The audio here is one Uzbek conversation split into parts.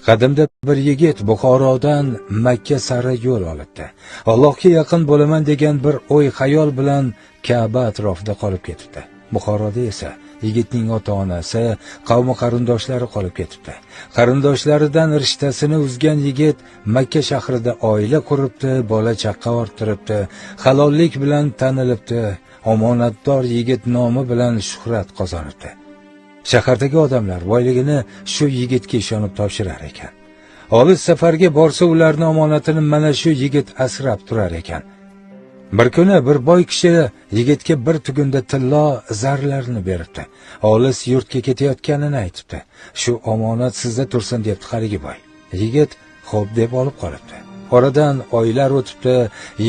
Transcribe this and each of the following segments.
Qadimda bir yigit Buxorodan Makka sari yo'l olibdi. Allohga yaqin bo'laman degan bir o'y xayol bilan Ka'ba atrofida qolib ketibdi. Buxoroda esa yigitning ota-onasi, qavmi qarindoshlari qolib ketibdi. Qarindoshlaridan rishtasini uzgan yigit Makka shahrida oila quribdi, bola chaqa orttiribdi, halollik bilan tanilibdi, omonatdor yigit nomi bilan shuhrat qozonibdi. Shahardagi odamlar boyligini shu yigitga ishonib topshirar ekan. Olis safarga borsa ularni omonatini mana shu yigit asrab turar ekan. Bir kuni bir boy kishi yigitga bir tugunda tillo zarlarni beribdi. Olis yurtga ketayotganini aytibdi. Shu omonat sizda tursin debdi haligi boy. Yigit xo'p deb olib qolibdi. Oradan oylar o'tibdi,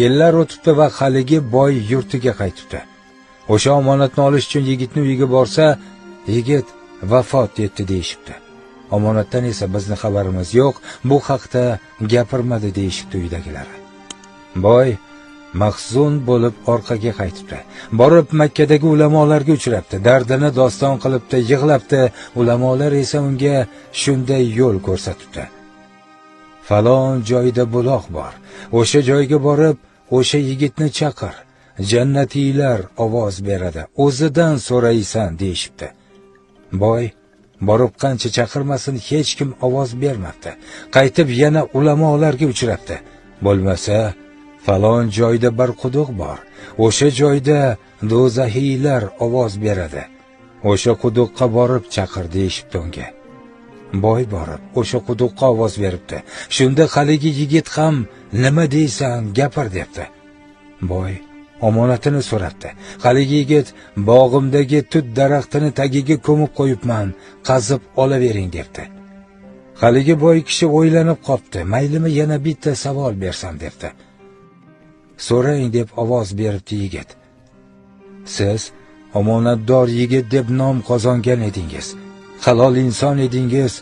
yillar o'tibdi va haligi boy yurtiga qaytibdi. O'sha omonatni olish uchun yigitning uyiga borsa, yigit vafot etdi deyishibdi. Omonatdan esa bizni xabarimiz yo'q, bu haqda gapirmadi deyishibdi uydagilari. Boy mahzun bo'lib orqaga qaytibdi. Borib Makkadagi ulamolarga uchrabdi, dardini doston qilibdi, yig'labdi. Ulamolar esa unga shunday yo'l ko'rsatibdi. Falon joyda buloq bor. O'sha joyga borib, o'sha yigitni chaqir. Jannatiylar ovoz beradi. O'zidan so'raysan deyishibdi. Boy borib qancha chaqirmasin hech kim ovoz bermabdi. Qaytib yana ulamolarga uchrabdi. Bo'lmasa falon joyda bir quduq bor. O'sha joyda do'zaxiylar ovoz beradi. O'sha quduqqa borib chaqir deyishibdi unga. Boy borib o'sha quduqqa ovoz beribdi. Shunda haligi yigit ham nima deysan gapir debdi. Boy omonatini so'rabdi. Haligi yigit bog'imdagi tut daraxtini tagiga ko'mib qo'yibman, qazib olavering debdi. Haligi boy kishi o'ylanib qopti. Maylimi yana bitta savol bersam debdi. So'rang deb ovoz beribdi yigit. Siz omonatdor yigit deb nom qozongan edingiz. Halol inson edingiz.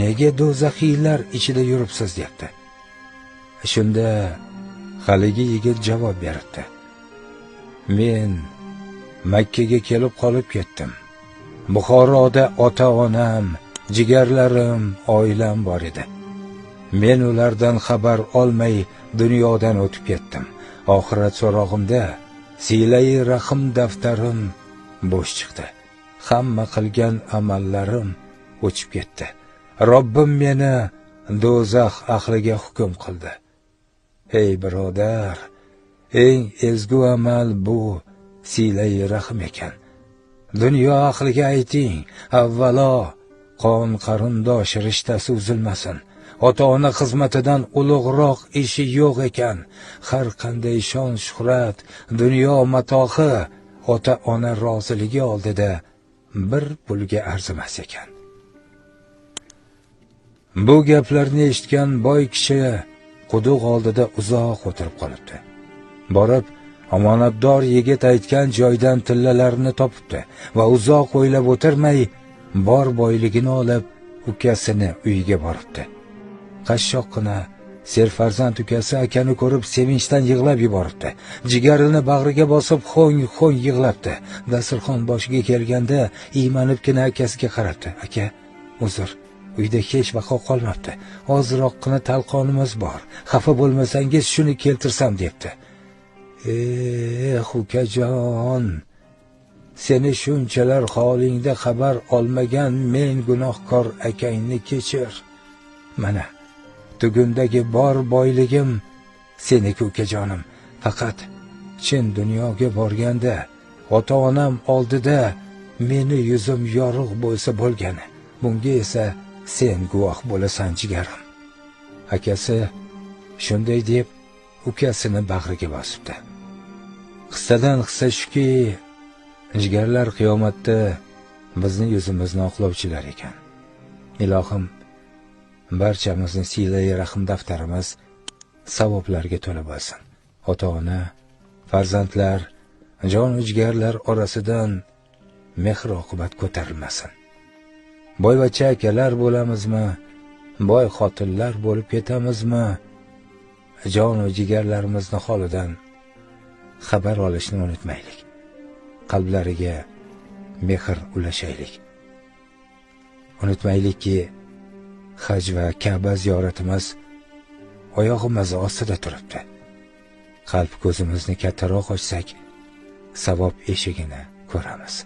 Nega do'zaxiylar ichida yuribsiz debdi. Shunda haligi yigit javob beribdi. Men Makkaga kelib qolib ketdim. Buxoroda ota-onam, jigarlarim, oilam bor edi. Men ulardan xabar olmay dunyodan o'tib ketdim. Oxirat so'rog'imda siylai rahm daftarim bo'sh chiqdi. Hamma qilgan amallarim o'chib ketdi. Robbim meni do'zax ahliga hukm qildi. Ey birodar, eng ezgu amal bu siylai rahm ekan. Dunyo ahliga ayting, avvalo qon qarindosh rishtasi uzilmasin. Ota-ona xizmatidan ulug'roq ishi yo'q ekan. Har qanday shon shuhrat, dunyo matohi ota-ona roziligi oldida bir pulga arzimas ekan. Bu gaplarni eshitgan boy kishi quduq oldida uzoq o'tirib qolibdi. Borib omonatdor yigit aytgan joydan tillalarni topibdi va uzoq o'ylab o'tirmay bor boyligini olib ukasini uyiga boribdi. Qashshoqqina serfarzand ukasi akani ko'rib sevinchdan yig'lab yuboribdi. Jigarini bag'riga bosib ho'ng-ho'ng yig'labdi. Dasturxon boshiga kelganda iymanibgina akasiga qarabdi. Aka, uzr, uyda hech vaqo qolmabdi. Ozroqgina talqonimiz bor. Xafa bo'lmasangiz shuni keltirsam debdi. Eh, ukajon, seni shunchalar holingda xabar olmagan men gunohkor akangni kechir. Mana tugundagi bor boyligim seniki ukajonim. Faqat chin dunyoga borganda ota-onam oldida meni yuzim yorug' bo'lsa bo'lgani. Bunga esa sen guvoh bo'lasan jigarim. Akasi shunday deb ukasini bag'riga bosibdi. Qissadan qissa shuki, jigarlar qiyomatda bizni yuzimizni oqlovchilar ekan. Ilohim, barchamizni siylai rahm daftarimiz savoblarga to'la bo'lsin. Ota-ona, farzandlar, jon jigarlar orasidan mehr oqibat ko'tarilmasin. Boyvachcha akalar bo'lamizmi, boy xotinlar bo'lib ketamizmi, jon jigarlarimizni holidan xabar olishni unutmaylik. Qalblariga mehr ulashaylik. Unutmaylikki, Haj va Ka'ba ziyoratimiz oyog'imiz ostida turibdi. Qalb ko'zimizni kattaroq ochsak, savob eshigini ko'ramiz.